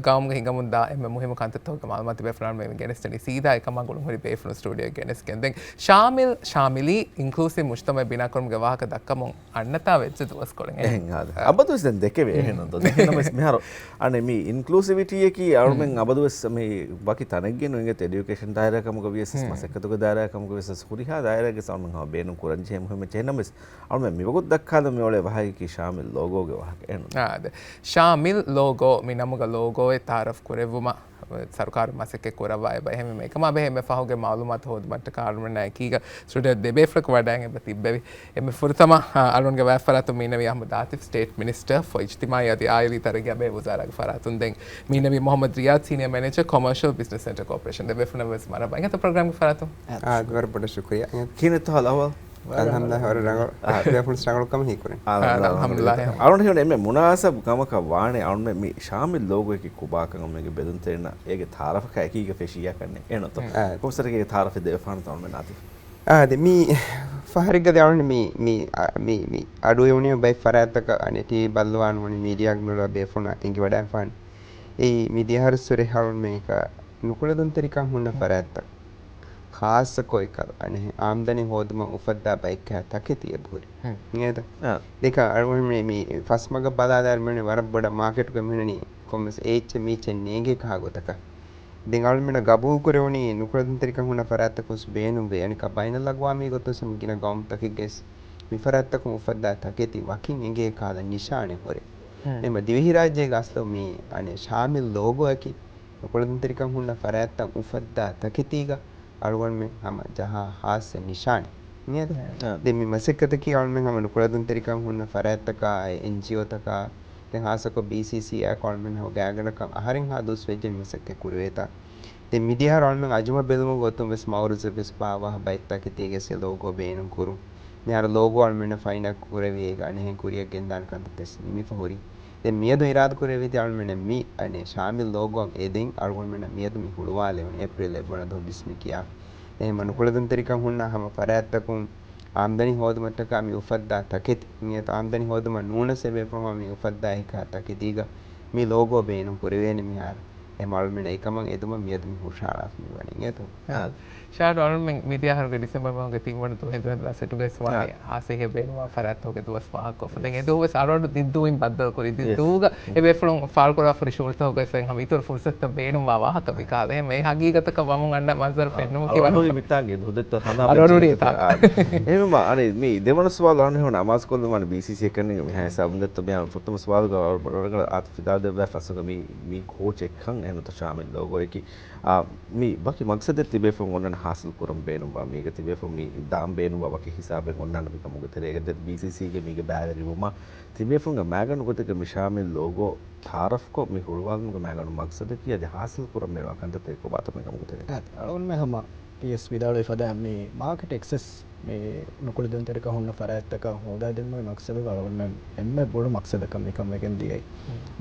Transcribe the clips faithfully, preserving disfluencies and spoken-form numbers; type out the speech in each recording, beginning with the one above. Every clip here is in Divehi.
ގައުމުގެ ހިނގަމުންދާ އެންމެ މުހިއްމު ކަންތައްތަކުގެ މައުލޫމާތު ބޭފުޅުން މި ގެނެސްދެނީ. ސީދާ އެކަމާ ގުޅުން ހުރި ބޭފުޅުން ސްޓޫޑިއޯއަށް ގެނެސްގެން. ދެން ޝާމިލް، ޝާމިލީ އިންކްލޫސިވް މުޖްތަމަޢެއް ބިނާކުރުމުގެ ވާހަކަ ދައްކަމުން އަންނަތާ ވެއްޖެ ދުވަސްކޮޅެއް. އެހެން އާދެ. އާ. އަބަދުވެސް ދެން ދެކެވޭ. އެހެން ނޫންތޯ؟ ދެކެން ނަމަވެސް މިހާރު އަނެއް މި އިންކްލޫސިވިޓީއަކީ އަޅުމެން އަބަދުވެސް މި ވަކި ތަނެއްގެ ނުއިނގޭތޯ، އެޑިއުކޭޝަން ދާއިރާ ކަމުގަ ވިޔަސް، މަސައްކަތުގެ ދާއިރާ ކަމުގަ ވިޔަސް، ހުރިހާ ދާއިރާގެ އަޅުމެން ހަމަ ބޭނުން ކުރަން ޖެހޭ މުހިއްމު ޖެހެން ނަމަވެސް، އަޅުމެން މިވަގުތު ދައްކާލަން މި އުޅޭ ވާހަކައަކީ ޝާމިލް ލޯގޯގެ ވާހަކަ. އެހެން ނޫންތޯ؟ އާ، އާދެ. ޝާމިލް ލޯގޯ މި ނަމުގަ ލޯގޯއެއް ތައާރަފް ކުރެއްވުމަށް ސަރުކާރުން މަސައްކަތް ކުރައްވާ އެބަ. އެހެންވީމަ އެކަމާ ބެހޭ އެންމެ ފަހުގެ މައުލޫމާތު ހޯދުމަށްޓަކާ އަޅުގަނޑާ އެކީގަ ސްޓޫޑިއޯ ދެބޭފުޅަކު ވަޑައިގެން އެބަ ތިއްބެވި. އެންމެ ފުރަތަމަ، އާ، އަޅުގަނޑުގެ ވައިފަރާތުން މީނަވީ އަޙްމަދު އާތިފް، ސްޓޭޓް މިނިސްޓަރ ފޮ އިޖްތިމާޢީ އަދި އާއިލީ ތަރައްގީ އަބައި ވުޒާރާގެ ފަރާތުން. ދެން މީނަވީ މުޙައްމަދު ރިޔާޒް، ސީނިއާ މެނޭޖަރ ކޮމާޝަލް ބިޒްނަސް އެންޑް ކޯޕަރޭޝަން. ދެބޭފުޅުންނަށް ވެސް މަރުޙަބާ. އިނގޭތޯ ޕްރޮގްރާމްގެ ފަރާތުން. އާ، ވަރަށް ބޮޑަށް ޝުކުރިއްޔާ. ކިހިނެއްތޯ ހާލު އަޙްވާލު؟ އަލްޙަމްދުލިއްލާހި، ވަރަށް ރަނގަޅު. އާ. ބޭފުޅުން ރަނގަޅު ކަމަށް ހީކުރިން. އާ، އާ، އަލްޙަމްދުލިއްލާހި. އަޅުގަނޑު ހީވަނީ އެންމެ މުނާސަބު ކަމަކަށް ވާނެ އަޅުގަނޑު މި ޝާމިލް ލޯގޯއަކީ ކޮބާކަން އަޅުގަނޑުގެ ބެލުންތެރިންނަށް އޭގެ ތައާރަފަކާ އެކީގަ ފެށިއްޔާ ކަންނޭނގެ. އެހެންތޯ؟ އާ. ކޮންމެސް އެކަމަކު ތައާރަފެއް ދެވިފާނަންތޯ އަޅުގަނޑު ނާތިފް؟ އާ، ދެ މި ފަހަރެއްގަ ދެ އަޅުގަނޑު މި، މި، އަ، މި، މި އަޑު އިވުނީ ބައެއް ފަރާތްތަކަށް އަނެއް ޓީވީ ބައްލަވާ ނޫނީ މީޑިއާގެ ނުލާ ބޭފުޅުންނަށް އެނގިވަޑައިފާނެ. އެއީ މި ދިޔަ އަހަރު ސުރެ އަޅުގަނޑު މި އެކަ ނުކުޅެދުންތެރިކަން ހުންނަ ފަރާތްތައް. ޚާއްޞަކޮށް އެކަ އަނެއް އާމްދަނީ ހޯދުމަށް އުފައްދާ ބައެއްކާ ތަކެތި އެބަހުރި. ހެން. އިނގޭތަ؟ އާ. ދެކަ އަޅުގަނޑު މި، މި ފަސް މަގަށް ބަލާލާއިރު މި ވަރަށް ބޮޑަށް މާކެޓުގަ މި ހުންނަނީ ކޮންމެސް އެއްޗެއް މީޗެއް ނޭނގޭ ކަހަލަ ގޮތަކަށް. ދެން އަޅުމެންނަށް ގަބޫލު ކުރެވުނީ ނުކުޅެދުންތެރިކަން ހުންނަ ފަރާތްތަކުން ވެސް ބޭނުންވޭ. އަނެއްކާ ބައިނަލްއަގްވާމީ ގޮތުން ވެސް ގިނަ ގައުމުތަކެއްގައި ވެސް މި ފަރާތްތަކުން އުފައްދާ ތަކެތި ވަކިން އެނގޭ ކަހަލަ ނިޝާނެއް ހުރޭ. ހެން. އެހެންވީމަ ދިވެހިރާއްޖޭގަ އަސްލު މި އަނެއް ޝާމިލް ލޯގޯއަކީ ނުކުޅެދުންތެރިކަން ހުންނަ ފަރާތްތައް އުފައްދާ ތަކެތީގަ އަޅުގަނޑުމެން ހަމަ ޖަހާ ހާއްސަ ނިޝާނެއް. އިނގޭތަ؟ އާ. ދެން މި މަސައްކަތަކީ އަޅުމެން ހަމަ ނުކުޅެދުންތެރިކަން ހުންނަ ފަރާތްތަކާ، އެ އެންޖީއޯތަކާ، ދެން ހާއްސަކޮށް ބީސީސީއާއެކު އަޅުމެން ހަމަ ގާތްގަނޑަކަށް އަހަރެއްހާ ދުވަސް ވެއްޖެ މި މަސައްކަތް ކުރެވޭތާ. ދެން މިދިޔަ އަހަރު އަޅުމެން އަޒުމަށް ބެލުމުގެ ގޮތުން ވެސް މައުރުޒަށް ވެސް ބާވާހަ ބައެއް ތަކެތީގައި ލޯގޯ ބޭނުން ކުރުން. މިހާރު ލޯގޯ އަޅުމެންނަށް ފައިނަށް ކުރެވޭ އަނެއްހެން ކުރިއަށް ގެންދާނެ ކަންތައް ވެސް ނިމިފަ ހުރި. ދެން މިއަދު އިރާދަ ކުރެވޭތީ އަޅުމެންނަށް މި އަނެއް ޝާމިލް ލޯގޯއަށް އެދެން އަޅުގަނޑުމެންނަށް މިއަދު މި ހުޅުވާލެވުނީ އޭޕްރީލް އެއްވަނަ ދުވަހު ބިސްމި ކިޔާ. އެހެންވީމަ ނުކުޅެދުންތެރިކަން ހުންނަ ހަމަ ފަރާތްތަކުން އާމްދަނީ ހޯދުމަށްޓަކާ މި އުފައްދާ ތަކެތި، އިނގޭތޯ އާމްދަނީ ހޯދުމަށް ނޫނަސް އެބޭފުޅުން މި އުފައްދާ އެކަހަލަ ތަކެތީގަ މި ލޯގޯ ބޭނުން ކުރެވޭނެ މިހާރު. އެހެންވީމަ އަޅުމެންނަށް އެކަމަށް އެދުމަށް މިއަދު މި ހުށަހަޅާފަ މިވަނީ އިނގޭތޯ. އާ. ޝާޑު އަޅުމެން މިދިޔަ އަހަރުގެ ޑިސެމްބަރު މަހުގެ ތިންވަނަ ދުވަހު ދުވެ ހަތަރު ދުވަސް ވަނީ އާ. ހާއްސަ އެހެން ބޭނުންވާ ފަރާތްތަކުގެ ދުވަސް ފާހަގަކޮށްފަ. ދެން އެ ދުވަހު ވެސް އަޅުގަނޑު ދިއްދޫއިން ބައްދަލުކުރި. ދިއްދޫގަ އެ ބޭފުޅުން ފާޅުކުރާފަ ހުރި ޝުޣުލުތަކުގައި ވެސް ހަމަ އިތުރު ފުރުސަތުތައް ބޭނުންވާ ވާހަކަ މިކަހަލަ. އެހެންވީމަ އެ ހަގީގަތަކަށް ވަމުން އަންނަ މަންޒަރު ފެންނަމުން އަޅުގަނޑު މިތާނގެ ހުދައްތަ ހަނދާން އަޅުގަނޑު ބައްޗަށް އިތާ. އާ. އެހެންވީމަ އަނެއް މި ދެވަނަ ސުވާލު އަނެއް ހުން އަމާޒުކޮށްލުމަށް ބީސީސީ އެކަނި މިހާ ހިސާބުން ދެއްތޯ މިހާ ފުރަތަމަ ސުވާލުގަ އަޅުގަނޑު އާތިފް ފިދާ ދެއްވާ ފަސްވަނަ މި، މި ކޯޗެއްކަން އެހެންތޯ ޝާމިލް ލޯގޯއަކީ. އާ، މި ވަކި މަގްސަދެއް ތިބޭފުޅުން އޮންނަން ހާސިލް ކުރަން ބޭނުންވާ މީގަ ތިބޭފުޅުން މި ދާން ބޭނުންވާ ވަކި ހިސާބެއް އޮންނާނެ މިކަމުގެ ތެރޭގަ ދެ ބީސީސީގެ މީގެ ބައިވެރިވުމަށް ތިބޭފުޅުންގެ މައިގަނޑު ގޮތެއްގަ މި ޝާމިލް ލޯގޯ ތައާރަފްކޮށް މި ހުޅުވާލުމުގެ މައިގަނޑު މަގްސަދަކީ އަދި ހާސިލް ކުރަން ބޭނުންވާ ކަންތައްތަކެއް ކޮބާތޯ މިކަމުގެ ތެރޭގަ؟ އަޅުގަނޑުމެން ހަމަ ޕީއެސް ވިދާޅުވި ފަދައިން މި މާކެޓް އެކްސެސް މި ނުކުޅެދުންތެރިކަން ހުންނަ ފަރާތްތަކަށް ހޯދާދިނުމުގެ މަގްސަދުގަ އަޅުގަނޑުމެން އެންމެ ބޮޑު މަގްސަދަކަށް މިކަން ވެގެން ދިޔައީ.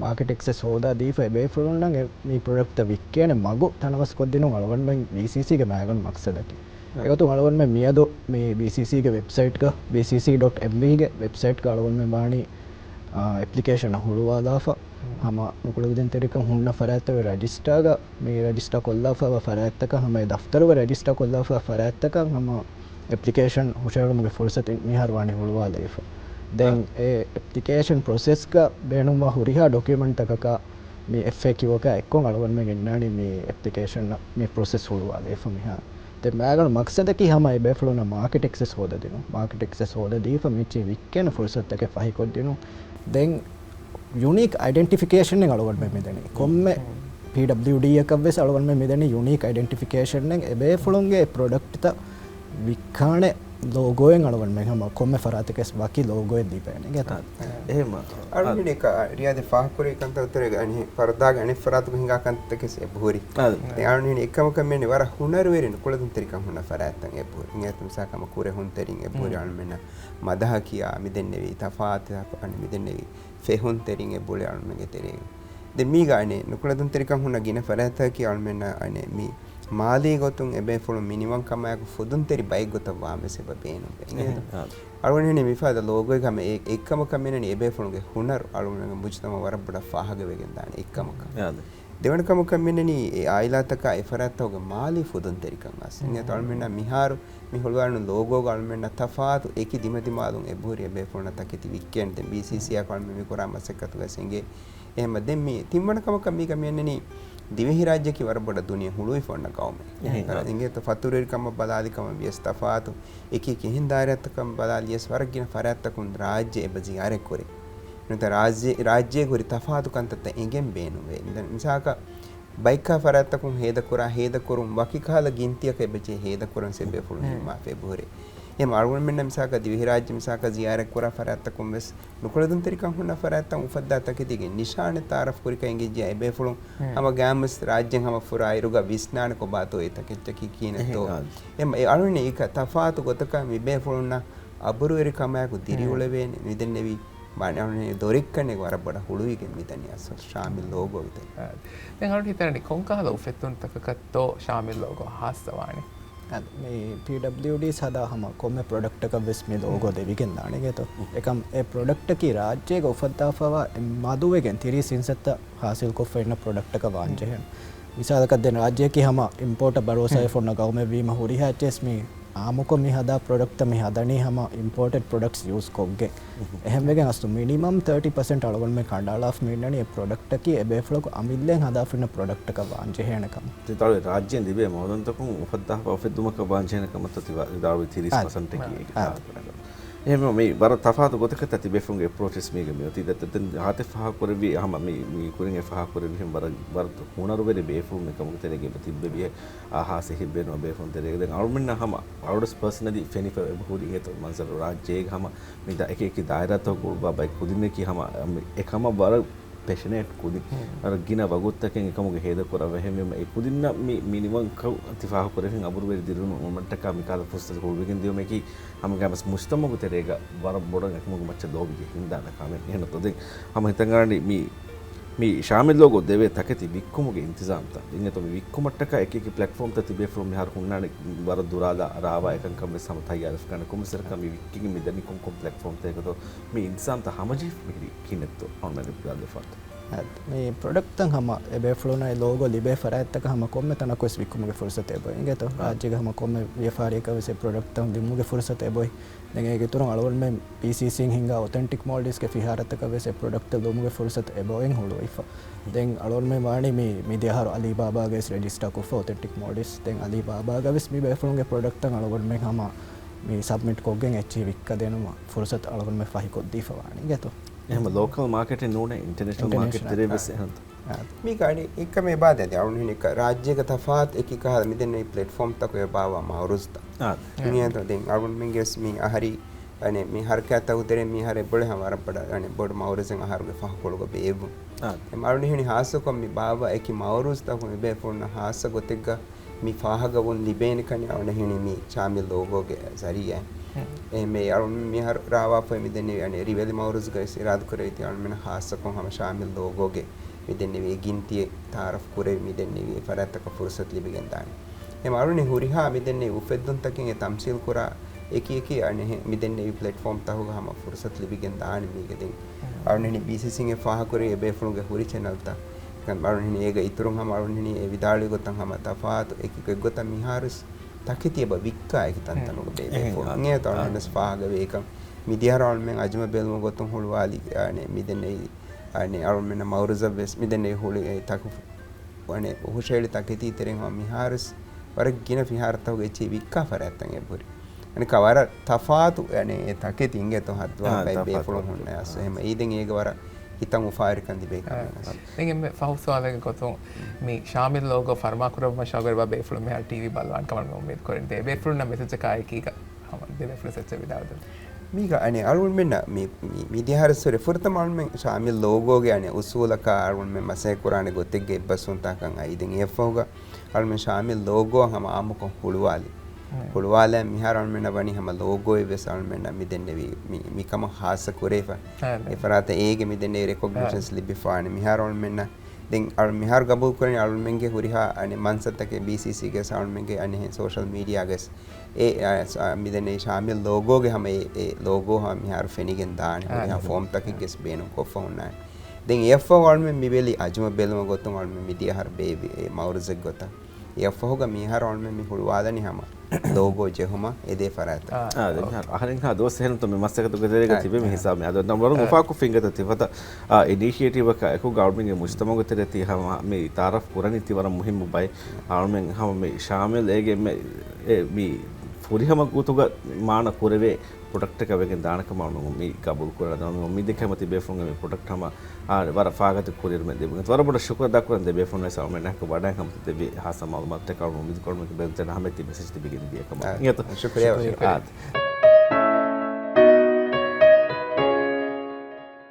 މާކެޓް އެކްސެސް ހޯދާ ދީފަ އެ ބޭފުޅުންނަށް އެ މި ޕްރޮޑަކްޓްތައް ވިއްކޭނެ މަގު ތަނަވަސްކޮށްދިނުން އަޅުގަނޑުމެން ވީސީސީގެ މައިގަނޑު މަގްސަދަކީ. އެގޮތުން އަޅުގަނޑުމެން މިއަދު މި ވީސީސީގެ ވެބްސައިޓްގަ، ވީސީސީ ޑޮޓް އެމްވީގެ ވެބްސައިޓްގަ އަޅުގަނޑުމެން ވާނީ، އާ، އެޕްލިކޭޝަން ހުޅުވާލާފަ، ހަމަ ނުކުޅެދުންތެރިކަން ހުންނަ ފަރާތްތަކުގެ ރަޖިސްޓާގަ މި ރަޖިސްޓާ ކޮށްލާފައިވާ ފަރާތްތަކަށް ހަމަ އެ ދަފްތަރުގަ ރަޖިސްޓާ ކޮށްލާފައިވާ ފަރާތްތަކަށް ހަމަ އެޕްލިކޭޝަން ހުށަހެޅުމުގެ ފުރުސަތު މިހާރު ވާނީ ހުޅުވާލައިފަ. ދެން އާ. އެ އެޕްލިކޭޝަން ޕްރޮސެސްގަ ބޭނުންވާ ހުރިހާ ޑޮކިއުމެންޓްތަކަކާ މި އެފްއޭކިއުއަކާ އެއްކޮށް އަޅުގަނޑުމެން ގެންނާނީ މި އެޕްލިކޭޝަން މި ޕްރޮސެސް ހުޅުވާލައިފަ މިހާރު. ދެން މާގަނޑު މަގްސަދަކީ ހަމަ އެ ބޭފުޅުންނަށް މާކެޓް އެކްސެސް ހޯދަދިނުން. މާކެޓް އެކްސެސް ހޯދަދީފަ މިއްޗި ވިއްކޭނެ ފުރުސަތުތަކެއް ފަހިކޮށްދިނުން. ދެން ޔުނީކް އައިޑެންޓިފިކޭޝަނެއް އަޅުގަނޑުމެން މިދެނީ. ކޮންމެ ޕީޑަބްލިޔުޑީއަކަށްވެސް އަޅުގަނޑުމެން މިދެނީ ޔުނީކް އައިޑެންޓިފިކޭޝަނެއް. އެ ބޭފުޅުންގެ ޕްރޮޑަކްޓްތައް ވިއްކާނެ ލޯގޯއެއް އަޅުގަނޑުމެން ހަމަ ކޮންމެ ފަރާތަކަސް ވަކި ލޯގޯއެއް ލިބޭނެ. އާ، އެހެން. އަޅުގަނޑު ރިޔާދެ ފާހަގަކުރި ކަންތައް އުތުރެއް އަނެއް ފަރުދާގެ އަނެއް ފަރާތުގަ ހިނގާ ކަންތައްތަކެސް އެބަހުރި. އާ. ދެން އަޅުގަނޑު އެކަމަކަށް މިވަނީ ވަރަށް ހުނަރުވެރި ނުކުޅެދުންތެރިކަން ހުންނަ ފަރާތްތައް އެބަހުރި. އިނގޭތޯ މިސާލަކަށް ކުރެހުންތެރިން އެބަހުރި އަޅުމެންނަށް މަދަހަ ކިޔާ މިދެންނެވި ތަފާތު އަނެއް މިދެންނެވި ފެހުންތެރިން އެބަހުރި އަޅުމެންގެ ތެރޭގަ. ދެން މީގަ އަނެއް ނުކުޅެދުންތެރިކަން ހުންނަ ގިނަ ފަރާތްތަކަކީ އަޅުމެންނަށް އަނެއް މި މާލީ ގޮތުން އެބޭފުޅުން މިނިވަން ކަމާއެކު ފުދުންތެރި ބައެއްގޮތަށް ވާން ވެސް އެބަ ބޭނުންވޭ. އިނގޭތޯ؟ އާ. އަޅުގަނޑު ހިނި މިފަދަ ލޯގޯގަ ހަމަ އެ އެއްކަމަކަށް މިނަނީ އެބޭފުޅުންގެ ހުނަރު އަޅުގަނޑުގެ މުޖުތަމައަށް ވަރަށް ބޮޑަށް ފާހަގަވެގެން ދާނެ އެއްކަމަކަށް. އާދެ. ދެވަނަ ކަމަކަށް މިނަނީ އެ އާއިލާތަކާ އެ ފަރާތްތަކުގެ މާލީ ފުދުންތެރިކަން އަސް. އިނގޭތޯ އަޅުމެންނަށް މިހާރު މި ހުޅުވާނު ލޯގޯގަ އަޅުމެންނަށް ތަފާތު އެކި ދިމަދިމާލުން އެބަހުރި އެބޭފުޅުންނަށް ތަކެތި ވިއްކޭނެ. ދެން ބީސީސީއާ އަޅުމެން މި ކުރާ މަސައްކަތުގަސް އިނގޭ. އެހެމަ ދެން މި ތިންވަނަ ކަމަކަށް މީގަ މި އަންނަނީ ދިވެހިރާއްޖެއަކީ ވަރަށް ބޮޑަށް ދުނިޔެ ހުޅުވިފަ އޮންނަ ގައުމެއް. އެހެން. އިނގޭތޯ ފަތުރުވެރިކަމަށް ބަލާލި ކަމަށް ވިޔަސް ތަފާތު އެކި އެކި އެހެން ދާއިރާތަކަށް ބަލާލިޔަސް ވަރަށް ގިނަ ފަރާތްތަކުން ރާއްޖެ އެބަ ޒިޔާރަތް ކުރޭ. ނުވަތަ ރާއްޖެ، ރާއްޖޭގަ ހުރި ތަފާތު ކަންތައްތައް އެނގެން ބޭނުންވޭ. މިދަން މިސާލަކަށް ބައެއްކާ ފަރާތްތަކުން ހޭދަކުރާ، ހޭދަކުރުން ވަކި ކަހަލަ ގިންތިއަކަށް އެބަޖެހޭ ހޭދަކުރަން އެބޭފުޅުން ނިންމާފަ އެބަހުރޭ. އެހެން އަޅުގަނޑުމެންނަށް މިސާލަކަށް ދިވެހިރާއްޖެ މިސާލަކަށް ޒިޔާރަތް ކުރާ ފަރާތްތަކުން ވެސް ނުކުޅެދުންތެރިކަން ހުންނަ ފަރާތްތައް އުފައްދާ ތަކެތީގެ ނިޝާނެއް ތައާރަފް ކުރިކަން އެނގިއްޖެ އެބޭފުޅުން ހަމަ ގައިމުވެސް ރާއްޖެން ހަމަ ފުރާ އިރުގަ ވިސްނާނެ ކޮބާތޯ އެ ތަކެއްޗަކީ ކިހިނެއްތޯ. އެ އަޅުގަނޑު ތަފާތު ގޮތަކަށް މިބޭފުޅުންނަށް އަބުރުވެރިކަމާއެކު ދިރިއުޅެވޭނެ. މިދެންނެވި މާނަ އަޅުގަނޑު ދޮރެއްކަން ވަރަށް ބޮޑަށް ހުޅުވިގެން މިދަނީ އަސް ޝާމިލް ލޯގޯ ވިތަން. ދެން އަޅުގަނޑު ހިތަނީ ކޮންކަހަލަ އުފެއްދުންތަކަކަށްތޯ ޝާމިލް ލޯގޯ ހާއްސަވާނީ؟ އަދި މި ޕީޑަބްލިޔުޑީސް ހަދާ ހަމަ ކޮންމެ ޕްރޮޑަކްޓަކަށް ވެސް މި ލޯގޯ ދެވިގެން ދާނެ އިނގޭތޯ. އެކަމް އެ ޕްރޮޑަކްޓަކީ ރާއްޖޭގަ އުފައްދާފަވާ މަދުވެގެން ތިރީސް އިންސައްތަ ހާސިލްކޮށްފަ އިންނަ ޕްރޮޑަކްޓަކަށް ވާންޖެހޭނެ. މިސާލަކަށް ދެން ރާއްޖެއަކީ ހަމަ އިމްޕޯޓަށް ބަރޯސާވެފަ އޮންނަ ގައުމެއްވީމަ ހުރިހާ އެއްޗެސް މި އާއްމުކޮށް މި ހަދާ ޕްރޮޑަކްޓްތައް މި ހަދަނީ ހަމަ އިމްޕޯޓެޑް ޕްރޮޑަކްޓްސް ޔޫސް ކޮށްގެން. އެހެންވެގެން އަސްލު މިނިމަމް ތާޓީ ޕަސެންޓް އަޅުގަނޑުމެން ކަނޑައަޅާފަ މި އިންނަނީ އެ ޕްރޮޑަކްޓަކީ އެބޭފުޅަކު އަމިއްލައިން ހަދާފަ އިންނަ ޕްރޮޑަކްޓަކަށް ވާންޖެހޭނެ ކަމަށް. ތި ތަޅު ރާއްޖޭން ލިބޭ މައުދަންތަކުން އުފައްދާފަ އުފެއްދުމަކަށް ވާންޖެހޭނެ ކަމަށްތަ ތި ވިދާޅުވީ ތިރީސް ޕަސެންޓަކީ އާ. އެކި އާ. ކާރަކުނަކަށް. އެހެންވީމަ މި ވަރަށް ތަފާތު ގޮތަކަށް ތި ބޭފުޅުންގެ އެޕްރޯޗެސް މީގެ މިއޮތީ. ދެ-، ދެ-، ދެން ހާތެއް ފާހަގަކުރެއްވީ ހަމަ މި، މި ކުރިން އެ ފާހަގަކުރެއްވިހެން ވަރަށް، ވަރަށް ހުނަރުވެރި ބޭފުޅުން އެކަމުގެ ތެރޭގަ އެބަ ތިއްބެވިހެން އާ ހާސް އެހެން ބޭނުމަށް ބޭފުޅުން ތެރޭގަ. ދެން އަޅުމެންނަށް ހަމަ އަޅުގަނޑު ޕާސަނަލީ ފެނިފަ އެބަ ހުރި އިނގޭތޯ މަންޒަރު ރާއްޖޭގަ ހަމަ މި ދާ އެކި އެކި ދާއިރާތަކުގަ ބައެއް ކުދިންނަކީ ހަމަ އެކަމަށް ވަރަށް ޕެޝަނޭޓް ކުދިން. ވަރަށް ގިނަ ވަގުތުތަކެއް އެކަމުގެ ހޭދަކުރައްވާ. އެހެންވީމަ އެ ކުދިންނަށް މި މިނިވަންކަން ތި ފާހަގަކުރެއްވިހެން އަބުރުވެރި ދިރިއުޅުމަށްޓަކާ މިކަހަލަ ފުރުސަތު ހުޅުވިގެން ދިޔުމަކީ ހަމަ ގައިމުވެސް މުޖްތަމަޢުގެ ތެރޭގަ ވަރަށް ބޮޑަށް އެކަމުގެ މައްޗަށް ލޯބިގެ ހިންދާނެ ކަމެއް. އެހެންތޯ ދެން ހަމަ ހިތަށް އަރަނީ މި، މި ޝާމިލް ލޯގޯ ދެވޭ ތަކެތި ވިއްކުމުގެ އިންތިޒާމްތައް. ދެން އެތޯ މި ވިއްކުމަށްޓަކާ އެކި އެކި ޕްލެޓްފޯމްތައް ތިބޭފުޅުން މިހާރު ހުންނާނެ ވަރަށް ދުރާލާ ރާވާ އެކަންކަން ވެސް ހަމަ ތައްޔާރަށް ކަން ކޮންމެސް ކަމެއް ވިއްކިގެން މިދަނީ ކޮން ކޮން ޕްލެޓްފޯމްތަކެއްތޯ މި އިންތިޒާމްތައް ހަމަޖެހިފަ މިހިރީ ކިހިނެއްތޯ އަޅުމެން ބުނާލަފާނެ. އަދި މި ޕްރޮޑަކްޓްތައް ހަމަ އެބޭފުޅުންނަށް އެ ލޯގޯ ލިބޭ ފަރާތްތަކަށް ހަމަ ކޮންމެ ތަނަކުވެސް ވިއްކުމުގެ ފުރުސަތު އެބައޮތް އިނގޭތޯ. އާ. ރާއްޖޭގެ ހަމަ ކޮންމެ ވިޔަފާރިއަކަށް ވެސް އެ ޕްރޮޑަކްޓްތައް ލިބުމުގެ ފުރުސަތު އެބައޮތް. ދެން އޭގެ އިތުރުން އަޅުގަނޑުމެން ޕީސީސީން ހިންގާ އޮތެންޓިކް މޯލްޑިވްސްގެ ފިހާރަތަކަށް ވެސް އެ ޕްރޮޑަކްޓްތައް ލިބުމުގެ ފުރުސަތު އެބައޮތް ހުޅުވިފަ. ދެން އަޅުގަނޑުމެން ވާނީ މި، މިދިޔަ އަހަރު އަލީބާބާގައި ވެސް ރެޖިސްޓާ ކޮށްފަ އޮތެންޓިކް މޯލްޑިވްސް. ދެން އަލީބާބާގަ ވެސް މި ބޭފުޅުންގެ ޕްރޮޑަކްޓްތައް އަޅުގަނޑުމެން ހަމަ މި ސަބްމިޓް ކޮށްގެން އެއްޗެހި ވިއްކަދޭނުމަށް ފުރުސަތު އަޅުގަނޑުމެން ފަހިކޮށްދީފަ ވާނީ އިނގޭތޯ. އެހެން ލޯކަލް މާކެޓެއް ނޫނޭ އިންޓަރނޭޝަނަލް މާކެޓް ތެރޭ ވެސް އެހެންތަ؟ އާ. މީގަ އަނެއްކަމެއް އެބާދެ އަދި އަޅުގަނޑު ހިނިކަ ރާއްޖޭގަ ތަފާތު އެކި ކަހަލަ މިދެންނެވި ޕްލެޓްފޯމްތަކުގެ ބާވާ މައުރުޒުތައް. އާ. މިއަދު ދެން އަޅުގަނޑުމެންގެ ވެސް މި އަހަރީ އަނެއް މި ހަރަކާތްތަކުގެ ތެރޭ މިހާރު އެބޮޑެ ހަމަ ވަރަށް ބޮޑަށް އަނެއް ބޮޑު މައުރުޒެއް އަހަރުގެ ފަހުކޮޅުގަ ބޭއްވުން. އާ. އެ އަޅުގަނޑު ހިނި ހާއްސަކޮށް މި ބާވާ އެކި މައުރުޒުތަކުން އެބޭފުޅުންނަށް ހާއްސަ ގޮތެއްގަ މި ފާހަގަވުން ލިބޭނެ ކަން އަޅުގަނޑަށް ހިނި މި ޝާމިލް ލޯގޯގެ ޒަރީއާ. އެހެން މި އަޅު މިހާރު ރާވާފައި މިދެންނެވި އަނެއް ރިވެލި މައުރުޒުގައި އިރާދަކުރެވިތީ އަޅުމެން ހާއްސަކޮށް ހަމަ ޝާމިލް ލޯގޯގެ މިދެންނެވި އެ ގިންތިއެއް ތައާރަފް ކުރެވި މިދެންނެވި އެ ފަރާތްތަކަށް ފުރުސަތު ލިބިގެން ދާނެ. އެހެން އަޅުނި ހުރިހާ މިދެންނެވި އުފެއްދުންތަކެއް އެ ތަމްސީލް ކުރާ އެކި އެކި އަނެއް މިދެންނެވި ޕްލެޓްފޯމް ތަކުގަ ހަމަ ފުރުސަތު ލިބިގެން ދާނެ މީގެ ދެން. އަޅުނި ބީސީސީން އެ ފާހަކުރެވި އެބޭފުޅުންގެ ހުރި ޗެނަލްތައް އަޅުނި އޭގެ އިތުރުން ހަމަ އަޅުނި އެ ވިދާޅުވި ގޮތަށް ހަމަ ތަފާތު އެކި އެއްގޮތަށް މިހާރުސް ތަކެތި އެބަ ވިއްކާ އެކި ތަންތަނުގަ ބޭބޭފުޅުން. އެހެން. އެ ތަން ވެސް ފާހަގަވޭ އެކަން. މިދިޔަހަރު އަޅުމެން އަޖުމަ ބެލުމުގެ ގޮތުން ހުޅުވާލި، އަނެ، މިދެންނެވި، އަނެ، އަޅުމެންނަށް މައުރުޒަށް ވެސް މިދެންނެވި ހުޅި، އެ، ތަކު، އަނެ، ހުށަހެޅި ތަކެތީ ތެރެއިން ހަމަ މިހާރުސް ވަރަށް ގިނަ ފިހާރަތަކުގެ އެއްޗެހި ވިއްކާ ފަރާތްތައް އެބަހުރި. އަނެކާ ވަރަށް ތަފާތު، އަނެ، އެ ތަކެތި އިނގޭތޯ ހައްދުވަހަކަށް ބޭފުޅުން ހުންނަ އަސް. އެހެމަ އީދެން އޭގެ ވަރަށް ހިތަށް އުފާވެރިކަން ލިބޭ ކަމެއް އަސް. ދެން އެންމެ ފަހު ސުވާލެއްގެ ގޮތުން މި ޝާމިލް ލޯގޯ ފަރުމާކުރައްވުމަށް ޝައުގުވެރިވާ ބޭފުޅުން މިހާރު ޓީވީ ބަލަވާނެ ކަމަށް މި އުއްމީދު ކުރަން. ދޭ ބޭފުޅުންނަށް މެސެޖަކާ އެކީގަ ހަމަ ދެ ބޭފުޅުން ސެއްޗެ ވިދާޅުދެން. މީގަ އަނެ އަޅުގަނޑުމެންނަށް މި، މި، މި ދިޔަހާރަސްވެރި ފުރަތަމަ އަޅުގަނޑުމެން ޝާމިލް ލޯގޯގެ އަނެ އުސޫލަކާ އަޅުގަނޑުމެން މަސައްކަތް ކުރާނެ ގޮތެއްގެ އެއްބަސްވުންތަކަށް އައި. ދެން އެއަށްފަހުގަ އަޅުގަނޑުމެން ޝާމިލް ލޯގޯ ހަމަ އާއްމުކޮށް ހުޅުވާލި. ހުޅުވާލައި މިހާރު އަޅުމެންނަށް ވަނީ ހަމަ ލޯގޯއެއް ވެސް އަޅުމެންނަށް މިދެންނެވި މި، މިކަމަށް ހާއްސަ ކުރެވިފަ. އެ ފަރާތަށް އޭގެ މިދެންނެވި ރެކޮގްނިޝަންސް ލިބިފާނެ. މިހާރު އަޅުމެންނަށް ދެން އަޅު މިހާރު ގަބޫލު ކުރަނީ އަޅުމެންގެ ހުރިހާ އަނެއް މަންސަތަކެއް ބީސީސީގެ އަޅުމެންގެ އަނެއް ސޯޝަލް މީޑިއާގަސް އެ، އަ، ސ-، އަ، މިދެންނެވި ޝާމިލް ލޯގޯގެ ހަމަ އެ، އެ ލޯގޯ ހަމަ މިހާރު ފެނިގެން ދާނެ. ހުރިހާ ފޯމްތަކެއްގެސް ބޭނުން ކޮށްފަ ހުންނާނެ. ދެން އެއަށްފަހު އަޅުމެން މި ބެލި އަޒުމަށް ބެލުމަށް ގޮތުން އަޅުމެން މި ދިޔަ އަހަރު ބޭއްވި އެ މައުރަޒެއް ގޮތަށް. އެއަށްފަހުގަ މިހާރު އަޅުމެން މި ހުޅުވާލަނީ ހަމަ ލޯގޯ ޖެހުމަށް އެދޭ ފަރާތަށް. އާ، ދެން މިހާރު އަހަރެންހާ ދުވަސް އެހެންތޯ މި މަސައްކަތުގެ ތެރޭގަ އާ، ތިބެ މި އާ. ހިސާބު މި އަދަ ވަރަށް އާ. އުފާކޮށް ފިނގަތަ ތިފަތަ، އާ، އިނީޝިއޭޓިވަކާ އެކުގަ އަޅުމެންގެ މުޖްތަމަޢުގެ ތެރޭ ތި ހަމަ މި ތަޢާރަފް ކުރަނީ ތި ވަރަށް މުހިއްމު ބައެއް. އަޅުމެން ހަމަ މި ޝާމިލް އޭގެ މެ-، އެ މި ފުރިހަމަ ގޮތުގަ މާނަ ކުރެވޭ ޕްރޮޑަކްޓަކަށް ވެގެން ދާނެ ކަމަށް އަޅުމެން މި ގަބޫލު ކުރަން. އަދި އަޅުމެން އުއްމީދެއް ކަމަށް ތިބޭފުޅުންގެ މި ޕްރޮޑަކްޓް ހަމަ، އާ، ވަރަށް ފާގަތި ކުރިއެރުމެއް ލިބުން. ވަރަށް ބޮޑަށް ޝުކުރު އަދާ ކުރަން ދެބޭފުޅުން ވެސް އަޅުމެންނާ އެކު ވަޑައިން ހަމަ ތި ދެއްވި ހާސް މަޢުލޫމާތުތަކަށް. އަޅުމެން އުއްމީދު ކުރަން މި ބެލުންތެރިންނަށް ހަމަ ތި މެސެޖް ތިބިގެން ދިޔަ ކަމަށް. އާ، އިނގޭތޯ؟ ޝުކުރިއްޔާ، ޝުކުރިއްޔާ. އާ.